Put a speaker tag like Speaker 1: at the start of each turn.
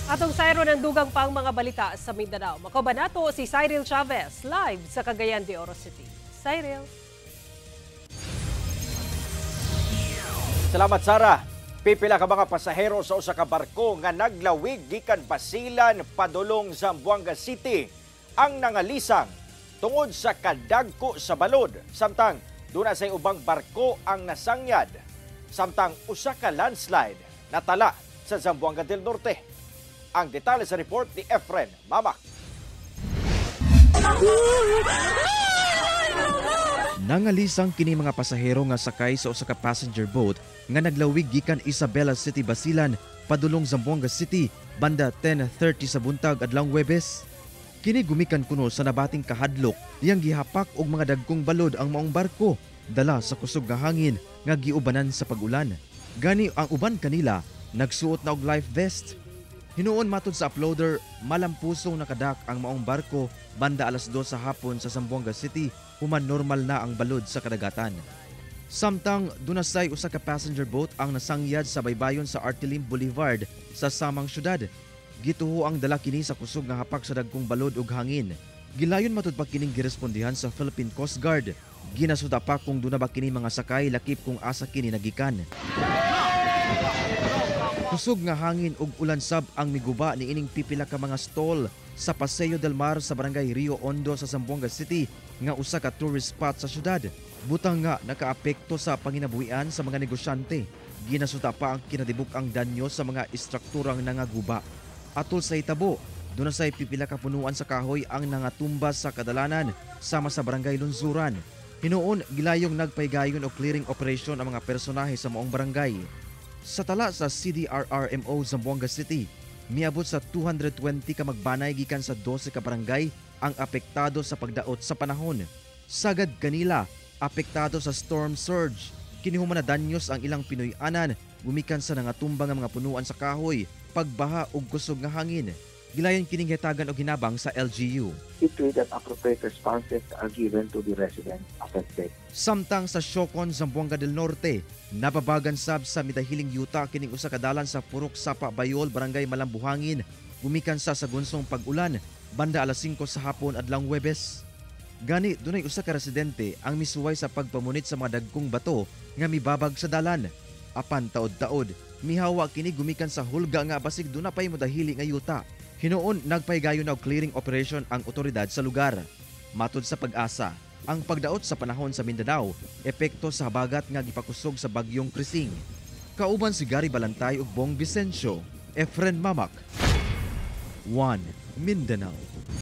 Speaker 1: Atong sayro ng dugang pang mga balita sa Mindanao. Makauban nato si Cyril Chavez live sa Cagayan de Oro City. Cyril.
Speaker 2: Salamat, Sara. Pipila ka mga pasahero sa usa ka barko nga naglawig gikan Basilan padulong Zamboanga City ang nangalisang tungod sa kadagko sa balod. Samtang duna say ubang barko ang nasangyad. Samtang usa ka landslide natala sa Zamboanga del Norte. Ang detalye sa report ni Efren Mamak.
Speaker 3: Nangalisang kini mga pasahero nga sakay sa usa ka passenger boat nga naglawig gikan Isabela City, Basilan padulong Zamboanga City banda 10:30 sa buntag adlawng Huwebes. Kini gumikan kuno sa nabating kahadlok diyang gihapak og mga dagkong balod ang maong barko dala sa kusog nga hangin nga giubanan sa pag-ulan. Gani ang uban kanila nagsuot na og life vest. Hinuon matud sa uploader, malampusong nakadak ang maong barko banda alas 2 sa hapon sa Zamboanga City human normal na ang balod sa kadagatan. Samtang dunasay usa ka passenger boat ang nasangyad sa baybayon sa Artilim Boulevard sa samang syudad. Gituho ang dala kini sa kusog nga hapak sa dagkong balod ug hangin. Gilayon matud pa kining girespondihan sa Philippine Coast Guard. Ginasuda pa kung duna ba kini mga sakay lakip kung asa kini nagikan. Kusog nga hangin ug ulan sab ang miguba niining pipila ka mga stall sa Paseo del Mar sa Barangay Rio Hondo sa Zamboanga City nga usa ka tourist spot sa syudad. Butang nga nakaapekto sa panginabuhian sa mga negosyante. Ginasuta pa ang kinatibuk ang danyo sa mga istrukturang nangaguba. Atol sa itabo, duna say pipila ka punuan sa kahoy ang nangatumba sa kadalanan sama sa Barangay Lunzuran. Hinuon gilayong nagpaygayon og clearing operation ang mga personahe sa maong barangay. Sa tala sa CDRRMO Zamboanga City, miabot sa 220 ka magbanay gikan sa 12 ka barangay ang apektado sa pagdaot sa panahon. Sagad kanila, apektado sa storm surge. Kini human na danyos ang ilang Pinoy-anan gumikan sa nangatumba nga mga punuan sa kahoy, pagbaha ug kusog nga hangin. Gilayon kining hitagan og hinabang sa LGU.
Speaker 4: See to it that appropriate responses are given to the residents affected.
Speaker 3: Samtang sa Siocon, Zamboanga del Norte, nababagan sab sa midahiling yuta kining usa ka dalan sa Purok Sapa Bayol, Barangay Malambuhangin, gumikan sa sagunsong pag-ulan banda alas 5 sa hapon adlawng Huwebes. Gani dunay usa ka residente ang misuway sa pagpamunit sa mga dagkong bato nga mibabag sa dalan. Apan taod-taod, mihawa kini gumikan sa hulga nga basig duna pay modahili nga yuta. Hinuon nagpaygayon og clearing operation ang otoridad sa lugar. Matud sa Pag-asa, ang pagdaot sa panahon sa Mindanao, epekto sa habagat nga gipakusog sa bagyong Crising. Kauban si Gary Balantay ug Bong Vicencio, Efren Mamak, 1 Mindanao.